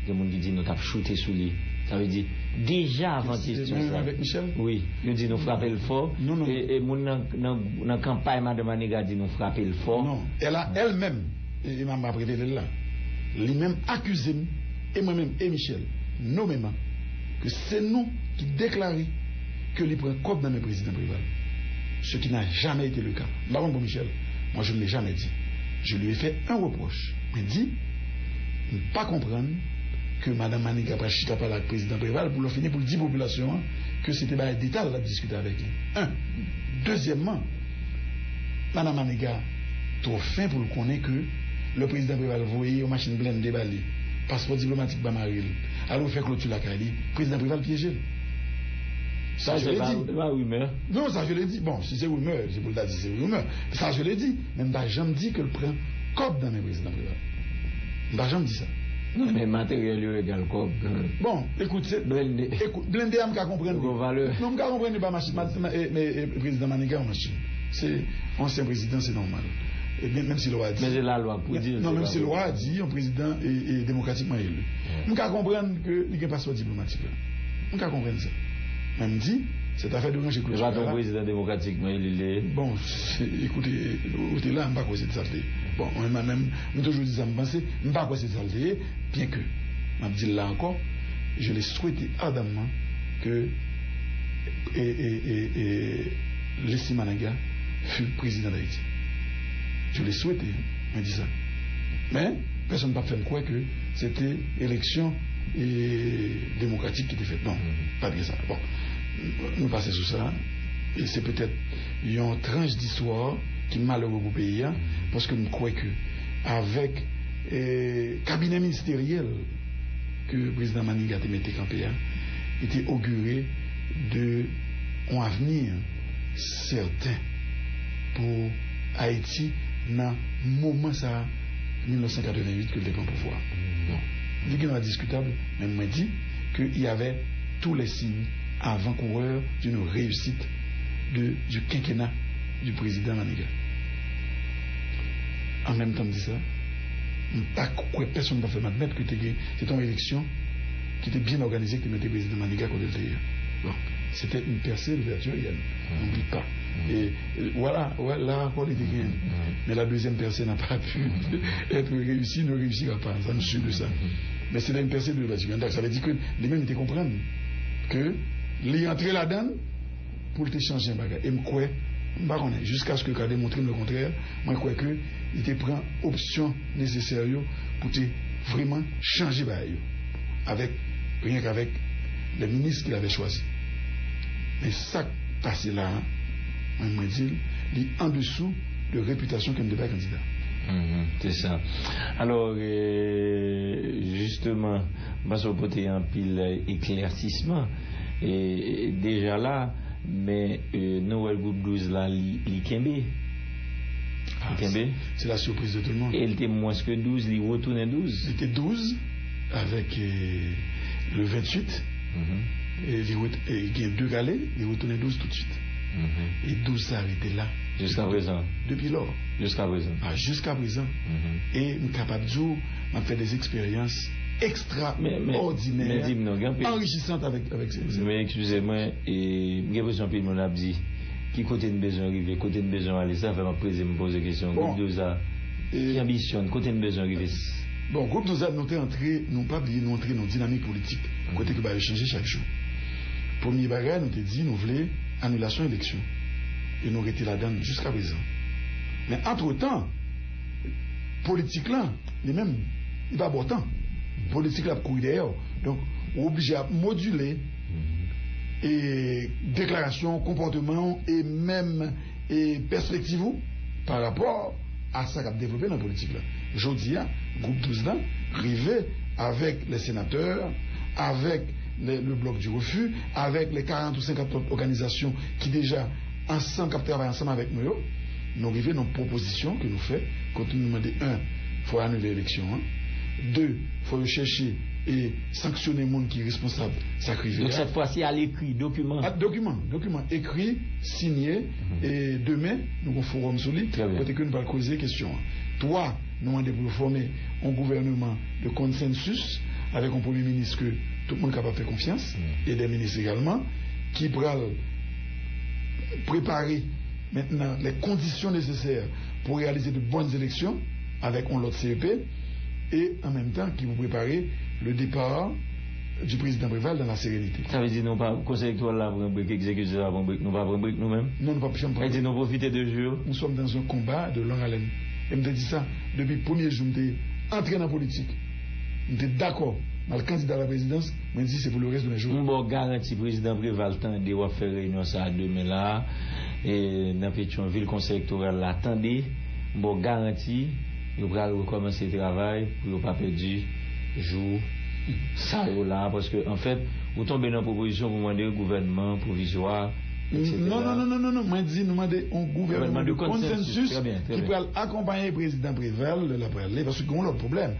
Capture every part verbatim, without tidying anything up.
Gen moun ki di nou t ap choute sou li. Sa vle di, deja avan kesyon sa. Menm avèk Michel? Wi, yo di nou frape l fò. Non, non. E, e moun nan, nan, nan kanpay Madan Maniga di nou frape l fò. Non, elle a elle-même, e, e m ap revele l la. Li menm akize m, e mwen menm, e Michel, nomeman, ke se nou ki deklare ke li pran kòb nan men prezidan Preval. Ce qui n'a jamais été le cas. M pa konn pou Michel. Moi, je ne l'ai jamais dit. Je lui ai fait un reproche. Mwen di, m pa konprann ke Madan Maniga pral chita pale ak prezidan Preval pou lè fini pou l di popilasyon an ke se te bagay deta l ap diskite avèk li. Un. Dezyèmman, Madan Maniga twò fen pou l konnen ke lè prezidan Preval voye yon machin blende ba li, paspò diplomatik ba mari l, al refè kloti lakay li, prezidan Preval pyeje l. Ça, je l'ai dit. Non, ça, je l'ai dit. Bon, si se rimè, se pou l ta di se rimè. Ça, je l'ai dit. Men m pa janm di ke l pran kòb nan men prezidan Preval. M pa janm di sa. Non, men materyèl yo egal kòb. Bon, ekout, se, blende, ekout, blende a m ka konprann li. Gwo valè. Non, m ka konprann li pa machin, ma, ma, e, e, e, prezidan Maniga yon machin. Se ansyen prezidan, se nòmal. E byen, menm si lwa di. Men se lalwa pou di l. Non, menm si lwa di, yon prezidan e, e demokratikman eli. M ka konprann ke li gen paspò diplomatik la. M ka konprann sa. Men m di, cette affaire de ranger kloti la. Se pa ton prezidan demokratikman eli li ye. Bon, se, ekoute, ou te la, m pa kwè se sa l te ye. Bon, mwen menm, m toujou di sa m panse, m pa kwè se sa l te ye, byen ke m ap di l la ankò, je l'ai souhaité ardemment que e, e, e, e, Leslie Maniga fut président d'Haïti. Je l'ai souhaité, mwen di sa. Men, pèsonn p ap fè m kwè ke se te eleksyon e, demokratik ki te fèt. Non, pa t gen sa. Bon, nou pase sou sa. E se petèt yon tranch distwa ki malere pou peyi a, paske m kwè ke avèk e, kabinè ministeryèl ke prezidan Maniga te mete kanpe a, li te ogire de yon avni sèten pou Ayiti nan moman sa a, mil nèf san katreven uit, ke l te pran pouvwa. Bon, li gen dwa diskitab, men mwen di ke y avait tous les signes avant-coureurs d'une réussite de, du quinquennat du président Maniga. An menm tan m di sa, m pa kwè pèsonn pa fè m admèt ke te gen, se te yon eleksyon ki te byen òganize, ki te mete prezidan Maniga kote l te ye. Bon, c'était une percée louverturienne. N'oublie pas. E, e, voilà, wè, la ankò li te genyen. Men la deuxième percée n'a pas pu être réussie, ne réussira pas. Ça, m si de sa. Men se te yon pèse louverturienne. Sa vle di ke li menm li te konprann ke li antre ladan l pou l te chanje yon bagay. E m kwè, m pa konnen, jiskaske yo ka demontre m lekontrè, mwen kwè ke li te pran opsyon nesesè yo pou te vrèman chanje bagay yo. Avèk, rien qu'avec les ministres qu'il avait choisis. Men sa k pase la a, mwen, mwen di l, li an desou de repitasyon ke m te bay kandida. Mhm, se sa. Alò, e, jisteman, m panse w pote anpil eklèsisman. E, deja la, men, e, nou wè gwoup douz la, li, li kenbe. Li kenbe. C'est la surprise de tout le monde. E l te mwens ke douz, li retounen douz. Li te douz avèk, e, le ventuit. Mhm. E li ret-, e gen de gale, li retounen douz toutswit. Mhm. E douz sa rete la. Jiska prezan. Depi lò. Jiska prezan. A, jiska prezan. Mhm. E m kapab di w, m ap fè de eksperyans Men, men, men di m non, gen anpil. Ekstraòdinè, anrichisant avèk, avèk se, se. Men eskize mwen, e, m gen enpresyon anpil moun ap di, ki kote n bezwen rive, kote n bezwen ale, sa fè m ap preze m poze kesyon. Bon, gwoup douz la, e, ki anbisyon n, kote n bezwen rive? Bon, gwoup douz la, nou te antre, nou pa bliye, nou antre nan dinamik politik, kote ke bagay yo chanje chak jou. Premye bagay, nou te di, nou vle anilasyon eleksyon. E nou rete ladan l jiska prezan. Men antretan, politik la, li menm, li pa ba w tan. Politik la ap kouri dèyè w. Donk, ou oblije ap modile e deklarasyon, konpòteman w e menm e pèspektiv ou pa rapò a sa k ap devlope nan politik la. Jodi a, gwoup douz la rive avèk les sénateurs, avèk le, le bloc du refus, avèk les quarante ou cinquante lòt òganizasyon ki deja ansanm, k ap travay ansanm avèk nou yo, nou rive nan pwopozisyon ke nou fè, kote nou mande, en, fò yo anile eleksyon an, de, fò yo chèche e sanksyone moun ki responsab sa k rive a. Donk, sèt fwa, se alekri, dokiman. A, dokiman, dokiman, ekri, siyen, e demen, nou gon fowòm sou li, kote ke nou pral koze kesyon an. Twa, nou mande pou yo fòme yon gouvèneman de konsansis Avèk yon premye minis ke tout moun kapab fè konfyans, e de minis egalman, ki pral prepare mentnan lè kondisyon nesesè pou reyalize de bòn eleksyon avèk yon lòt C E P, e an menm tan ki pou prepare le départ du président Préval dans la sérénité. Sa vle di nou pa, konsèy elektoral la pran brek, egzekitif la pran brek, nou pa pran brek nou menm? Non, nou p ap janm pran brek. Sa vle di nou pwofite de jou yo? Nous sommes dans un combat de longue haleine. E m te di sa depi premye jou m te antre nan politik. M te dakò m al kandida la prezidans, mwen di se pou le reste de mes jours. M ba w garanti prezidan Preval tande w ap fè reyinyon sa a demen la a, e nan Petyonvil, konsèy elektoral la tande, m ba w garanti yo pral rekòmanse travay pou yo pa pèdi jou sa yo la, paske anfèt ou tonbe nan pwopozisyon pou mande gouvènman pwovizwa, et cetera. Non, non, non, non, non, non. Mwen di nou mande yon gouvènman de konsansis ki pral akonpaye prezidan Preval lè l ap prale, paske gen yon lòt pwoblèm.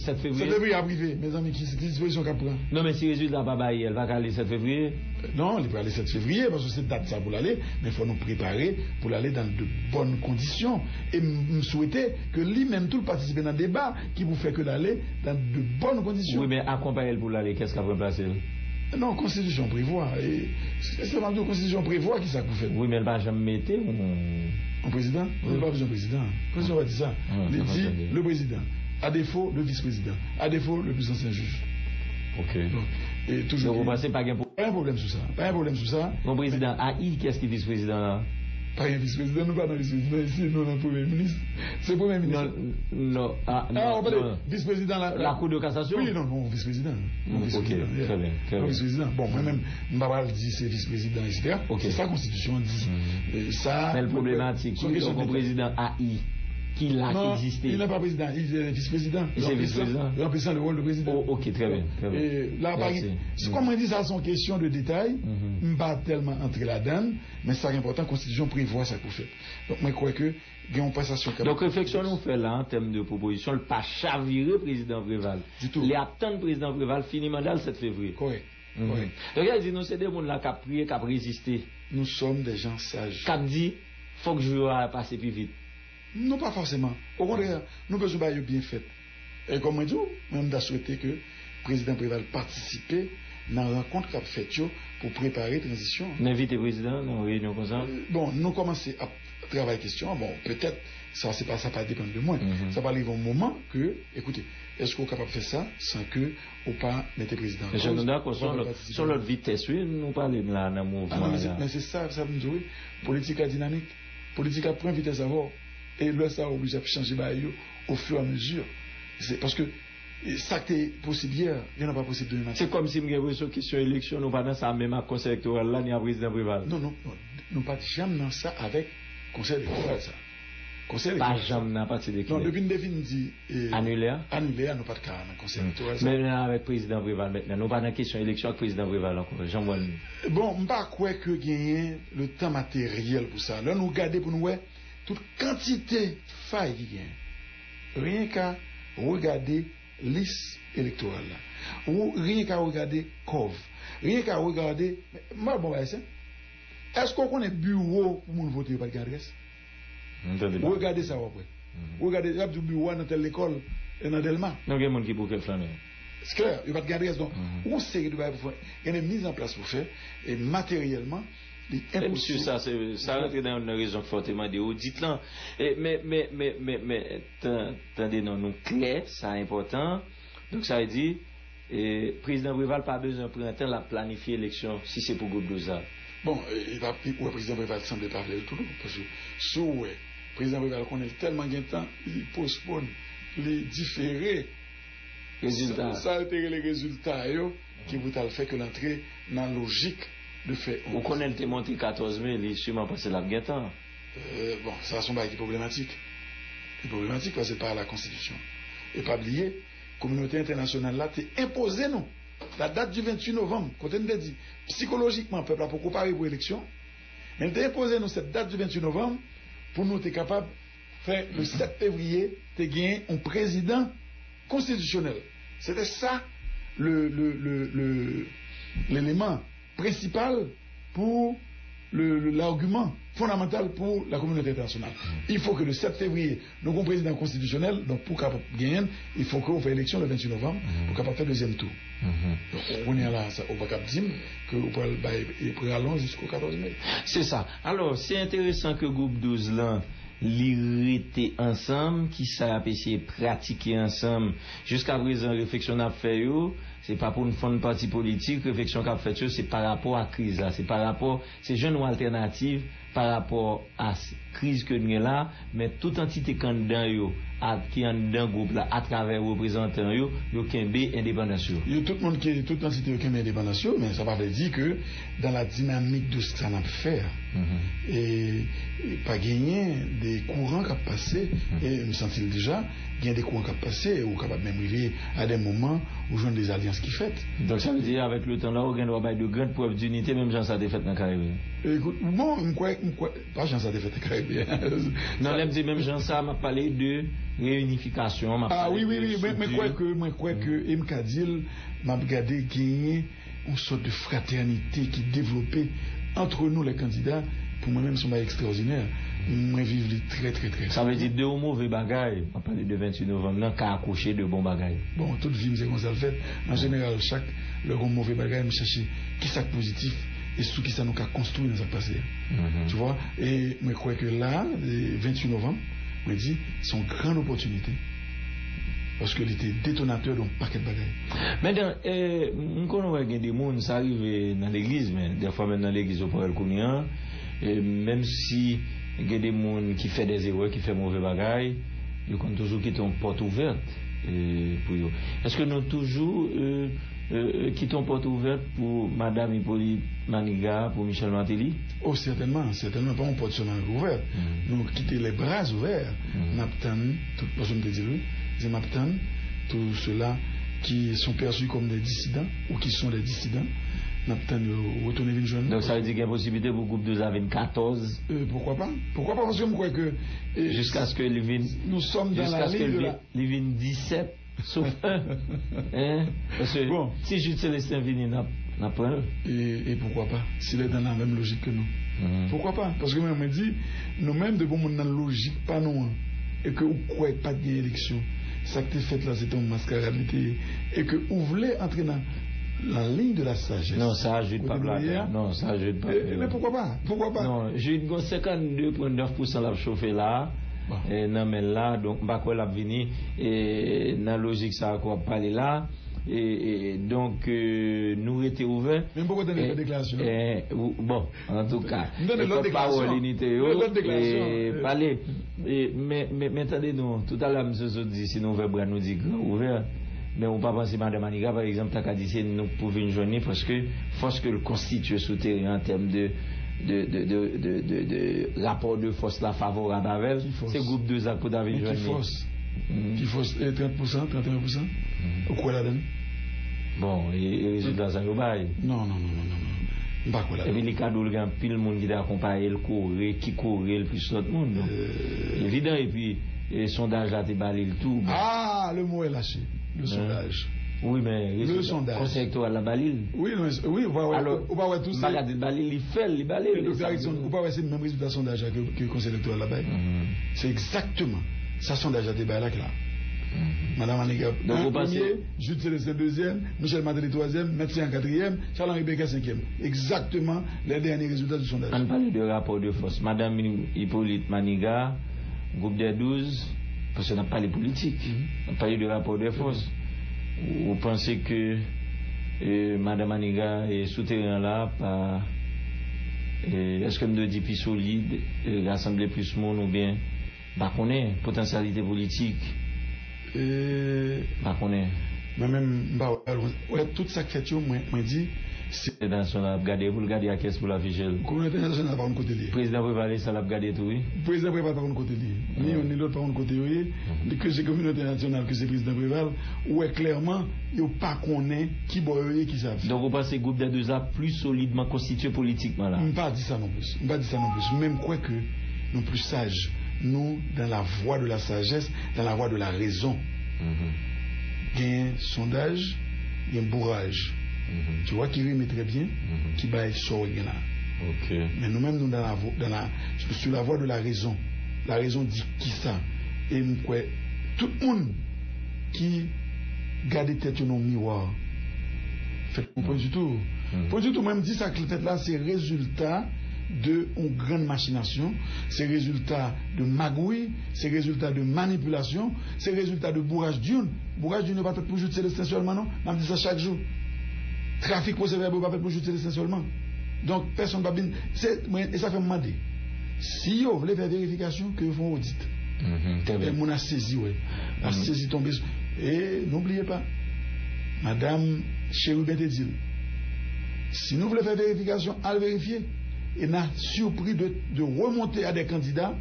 Sèt fevriye ap rive, mezanmi, ki dispozisyon k ap pran? Non, men si rezilta pa bay, l pa ka ale sèt fevriye? Non, li prale sèt fevriye, paske se dat sa pou l ale, men fò nou prepare pou l ale dans de bonnes conditions. E m, m swete ke li menm tou l patisipe nan deba ki pou fè ke l ale dans de bonnes conditions. Wi, men akonpaye l pou l ale, kiyès k ap ranplase l? Non, konstitisyon prevwa. E, se, se pa konstitisyon prevwa ki sa k pou fèt. Wi, men l pa janm mete yon... Yon prezidan? Non, li pa bezwen prezidan. Konstitisyon pa di sa. Li di le président, à défaut, le vice-président, à défaut, le plus ancien juge. Ok. Donk, e toujou... Donk, ou panse pa gen... Pa gen pwoblèm sou sa. Pa gen pwoblèm sou sa. Yon prezidan A I, kiyès ki vis prezidan la? Pa gen vis prezidan, nou pa nan vis prezidan isi, nou nan premye minis. Se premye minis. Non, non, ah, non, ou pale vis prezidan la, la Cour de cassation? Wi, non, non, vis prezidan. Non, vis prezidan, yeah. Trè byen, trè byen. Vis prezidan. Bon, mwen menm, m pa pral di se vis prezidan, et cetera. Se sa konstitisyon an di. E sa, men l pwoblematik. Se yon kesyon de detay. Prezidan A I ki la, ki egziste. Non, il n'est pas président, il est vice-président. Il est vice-président. Remplaçant le rôle de président. Oh, ok, trè byen, trè byen. E la, pa gen, kòm mwen di sa, se yon kesyon de detay. M pa tèlman antre ladan l, men sa ki enpòtan, konstitisyon prevwa sa k pou fèt. Donk, mwen kwè ke gen yon pasasyon k ap... Donk, refleksyon nou fè la, an tèm de pwopozisyon, l pa chavire prezidan Preval. Ditou. Li ap tann prezidan Preval fini manda l sèt fevriye. Kòrèk. Kòrèk. Donk, sa vle di nou se de moun la k ap priye, k ap reziste. Nous sommes des gens sages. K ap di, fòk jou yo a pase pi vit. Non, pa fòseman. Okontrè, nou bezwen bay yo byen fèt. E kòm mwen di w, mwen, m ta swete ke prezidan Preval patisipe nan rankont k ap fèt yo pou prepare tranzisyon an. Nou envite prezidan nan yon reyinyon konsa? E, bon, nou kòmanse ap travay kesyon an. Bon, petèt, sa, se pa, sa pa depann de mwen. Sa pral rive yon moman ke, ekoute, èske w kapab fè sa san ke ou pa mete prezidan an kòz, ou pa fè l patisipe? Mesye, nou dakò, se yon lòt, se yon lòt vitès, wi, nou pale la nan mouvman an la. Ah, non, men se, men se sa, sa m di w, wi. Politik la dinamik. Politik la pran vitès avè w. E lè sa, ou oblije ap chanje bagay yo au fur et à mesure. Se paske, e, sa k te posib yè, li pa posib demen maten. Se kòmsi m gen enpresyon kesyon eleksyon, nou pa nan sa menm ak konsèy elektoral la, ni ak prezidan Preval. Non, non, non, nou pa t janm nan sa avèk konsèy elektoral sa. Konsèy elektoral sa. Pa janm nan apati de kilè? Non, depi n te fin di, e, anile a? Anile a, nou pa t ka nan konsèy elektoral sa. Men avèk prezidan Preval mentnan, nou pa nan kesyon eleksyon ak prezidan Preval ankò, jan m wè l. Bon, m pa kwè ke genyen le tan materyèl pou sa. Lè nou gade pou nou wè tout kantite fay ki genyen. Ryen ka regade lis elektoral la. Ou ryen ka regade kòv. Ryen ka regade, m ap bon bagay sen. Èske w konnen biwo pou moun vote yo pa t gen adrès? M tande pale. Regade sa w ap wè. Regade, y ap di w biwo a nan tèl lekòl, e nan Dèlma. Non, gen moun ki bouke flannen. Se klè, yo pa t gen adrès. Donk, yon seri de bagay pou fè, gen de mizanplas pou fè, e materyèlman, li enposib. Menm si sa, se, sa rantre nan youn nan rezon k fè w te mande odit lan. E, men, men, men, men, men, tan-, tande non, nou klè, sa enpòtan. Donk, sa vle di, e, prezidan Preval pa bezwen pran tan l ap planifye eleksyon si se pou gwoup douz la. Bon, e, e pa, ou wè prezidan Preval sanble pa vle l tou, non, paske si w wè, prezidan Preval konnen l tèlman gen tan, li postpone, li difere rezilta. Sa, sa yo te rele rezilta yo, ki pou t al fè ke l antre nan lojik de fè yon... Ou konnen l te monte katòz me, li siman panse l ap gen tan. Euh, bon, sa se yon bagay ki pwoblematik. Li pwoblematik paske l pa a la konstitisyon. E pa bliye, kominote entènasyonal la te enpoze nou la date du vingt-huit novembre, kote n te di, sikolojikman, pèp la poko pare pou eleksyon, men l te enpoze nou cette date du vingt-huit novembre pou nou te kapab fè le sept février, te genyen yon prezidan konstitisyonèl. Se te sa le, le, le, le, eleman prensipal pou le, le, l'argument fondamental pour la communauté internationale. Il faut que le sept février, nou gen yon prezidan konstitisyonèl, donk pou kapab genyen, il faut que ou fè eleksyon le vingt-huit novembre, pou kapab fè dezyèm tou. Donk, ou konnen la, sa, ou pa kab di m ke ou pral bay e pralon jusqu'au quatorze mai. Se sa. Alò, se enteresan ke gwoup douz lan, li rete ansanm, ki sa y ap eseye pratike ansanm. Jiska prezan, refleksyon n ap fè yo, se pa pou n fann pati politik, refleksyon k ap fèt yo, se pa rapò a kriz la, se pa rapò, se jwenn yon altènativ pa rapò a s-, kriz ke n gen la, men tout antite k anndan yo, a, ki anndan gwoup la, atravè reprezantan yo, yo kenbe endepandans yo. Yo, tout moun ki, tout antite yo kenbe endepandans yo, men sa pa vle di ke dans la dynamique de sa n ap fè a, e, e pa genyen de kouran k ap pase, e m santi l deja, gen de kouran k ap pase, e ou kapab menm rive a de moman ou jwenn de zalyans ki fèt. Donk, sa vle di, avèk le tan la, ou gen dwa bay de grandes preuves d'unité, menm jan sa te fèt nan Karibe. Ekout, bon, m kwè, m kwè, pa jan sa te fèt nan Karibe. Non, lè m di menm jan sa, m ap pale de reyinifikasyon, m ap Ah pale wi, wi, de wi, mwen, mwen kwè estrikti. Ke, mwen kwè ke, e m ka di l, m ap gade genyen yon sòt de fratènite ki devlope entre nous les candidats. Pou mwen menm, se yon bagay ekstraòdinè. Mwen viv li trè, trè, trè. Sa vle di, de yon move bagay, m ap pale de ventuit novanm nan, ka akouche de bon bagay. Bon, tout vi m se konsa l fèt. An jeneral, chak lè gen yon move bagay, m chèche kisa k pozitif e sou kisa nou ka konstwi nan sa k pase a. Tu vois? E mwen kwè ke la, e, ventuit novanm, mwen di, se yon gran opòtinite. Paske li te detonatè de yon pakèt bagay. Men dan, e, m konnen wè gen de moun, sa rive nan legliz, men dèfwa menm nan legliz ou pa wè l kounye a, e, menm si gen de moun ki fè de erè, ki fè move bagay, yo konn toujou kite yon pòt ouvèt, e, pou yo. Èske nou toujou, e, e, e, kite yon pòt ouvèt pou Madanm Hippolyte Manigat, pou Michel Martelly? Oh, sètènman, sètènman, pa yon pòt sèlman k ouvè. Nou kite les bras ouverts. N ap tann tout, paske m te di l, wi, di m ap tann tous ceux-là qui sont perçus comme des dissidents ou qui sont des dissidents. N ap tann yo retounen vin jwenn nou. Donk, sa vle di gen posiblite pou gwoup douz la vin katòz? Euh, pourquoi pas? Pourquoi pas? Paske m kwè ke, euh, Jiskaske li vin, nous sommes dans la ligne de la li vin disèt, sauf un. Hein? Paske si Jude Célestin vini, n ap, n ap pran l. Et, et pourquoi pas? S'il est dans la même logique que nous. Pourquoi pas? Paske mwen, mwen di, nou menm, depi yon moun nan lojik pa nou an, e ke ou kwè pa t gen eleksyon, sa k te fèt la, se te yon maskarad li te ye, e ke ou vle antre nan la ligne de la sagesse. Non, sa Jude p ap ladan. Non, sa Jude p ap fè. Men poukwa pa? Poukwa pa? Non, Jude gon senkannde pwen nèf pousan l ap chofe la, e, nan men l la, donk m pa kwè l ap vini, e, nan lojik sa a ke w ap pale la. E, e, donk, e, nou rete ouvè. Men m poko tande l fè deklarasyon. E, ou, bon, antouka, e, pòtpawòl Inite yo, e, pale. E, men, men, men tande non, toutalè misye sot di, si nou ouvè bra nou di gran ouvè. Men ou pa panse Madan Maniga, pa egzanp, ta ka di se nou k pou vin jwenn li, paske fòs ke l konstitye sou teren an tèm de, de, de rapò de fòs la favorab avè l, se gwoup douz la k pou ta vin jwenn li. Ki fòs? Ki fòs? E, trant pousan, trannteyen pousan? Ou kwè ladan l? Bon, e, e rezilta sa yo bay? Non, non, non, non, non, non. M pa kwè ladan l. Epi li ka di w li gen anpil moun ki te akonpaye l, kore, ki kore l plis lòt moun. Donk, evidan, epi, e, sondaj la te ba li l tou. Ah, le mot est lâché. Le sondaj. Wi, men rezilta, konsèy elektoral la ba li l. Wi, non, wi, ou pa wè, ou pa wè tou, m pa ka di l ba li l, li fè l, li ba li l. Doktè Erickson, ou pa wè se menm rezilta sondaj la ke, ke konsèy elektoral la bay? Se egzakteman sa sondaj la te bay la ki la. Madan Maniga premye, Jude Célestin dezyèm, Michel Martelly twazyèm, Mèt Seyan katriyèm, Charles Henri Becker senkyèm. Egzakteman les derniers résultats du sondage. Ann pale de rapò de fòs. Madanm Hippolyte Maniga, gwoup dè douz, paske n ap pale politik. N ap pale de rapò de fòs. Ou, ou panse ke, e, Madanm Maniga, e, sou teren an la, pa, e, èske m dwe di pi solid, e, rasanble plis moun oubyen, m pa konnen, potansyalite politik? E, m pa konnen. Mwen menm, m pa wè, wè tout sa k fèt yo, mwen, mwen di, se Kominote entènasyonal ap gade pou l gade a kiyès pou l afiche l. Kominote entènasyonal pa konn kote l ye. Prezidan Preval, e sa l ap gade tou, wi. Prezidan Preval pa konn kote l ye. Ni youn ni lòt pa konn kote yo ye. Ke se kominote entènasyonal, ke se prezidan Preval, ou wè klèman, yo pa konnen ki bò yo ye, ki sa y ap fè. Donk, ou panse gwoup dè douz la pli solidman konstitye politikman la? M pa di sa non plis. M pa di sa non plis. Men m kwè ke nou pli saj. Nou dans la voie de la sagesse, dans la voie de la raison. Gen sondaj, gen bouraj. Tu vois, ki rime trè byen, ki bay sa w gen la. Ok. Men nou menm, nou dans la vo- dans la, sur la voie de la raison. La raison di kisa? E m kwè tout moun ki gade tèt yo nan miwa, fèt konprann ditou. Pwen ditou, mwen m di sa ki fèt la, se rezilta de yon grann machinasyon, se rezilta de magouy, se rezilta de manipilasyon, se rezilta de bouraj dyonn. Bouraj dyonn yo pa fèt pou jout Selesten sèlman, non. M ap di sa chak jou. Trafik pwosè vèb yo pa fèt pou jout Selesten sèlman. Donk, pèsonn p ap vin. Se, mwen, e sa fè m mande. Si yo vle fè verifikasyon, ke yo fè yon odit. Mhm, trè byen. Moun a sezi, wè. A sezi tonbe sou. E, n'oubliez pas, Madanm Cherubin te di l, si nou vle fè verifikasyon, al verifye. E n a surpris de, de remonter à des candidats,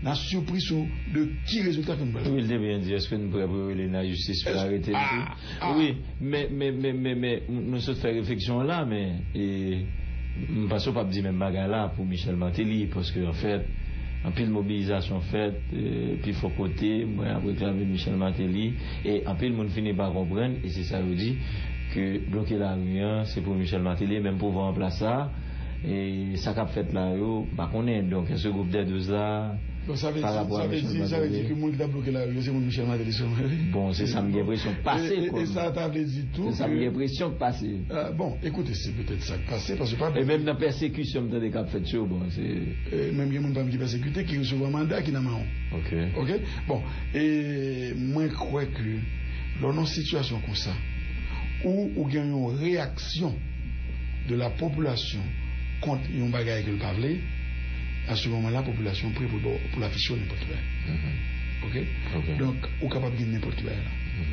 n a surpris sou de ki rezilta ke nou pral. Wi, l te byen di, èske n prè pou yo rele n lajistis pou yo arete l tou? Ah! Wi, men, men, men, men, men, nou sot fè refleksyon an la, men, e, m panse w p ap di menm bagay la pou Michel Martelly, paske, anfèt, anpil mobilizasyon fèt, e, pifò kote, mwen ap reklame Michel Martelly, e anpil moun fini pa konprann, e se sa yo di, ke bloke lari an, se pou Michel Martelly, e menm pouvwa an plas la, e sa k ap fèt la yo, m pa konnen. Donk, èske gwoup dè douz la, Donk, sa vle di, sa vle di, sa vle di ke moun ki t ap bloke lari yo, se moun Michel Martelly sèlman yo ye. Bon, se sa m gen enpresyon k pase, e, e, e sa ta vle di tou, se sa m gen enpresyon k pase. Ah, bon, ekoute, se petèt sa k pase, paske pa bliye. E menm nan pèsekisyon m tande k ap fèt sou yo, bon, se. E menm gen moun pa m ki pèsekite, ki resevwa manda, ki nan men w. Ok. Ok? Bon, e mwen kwè ke lè w nan yon sitiyasyon konsa, ou, ou gen yon reyaksyon de la population kont yon bagay ke l pa vle, à ce moment-là, popilasyon prè pou, pou l afiche w nenpòt lè. Mhm. Ok? Ok. Donk, ou kapab gen nenpòt ki bagay la. Mhm.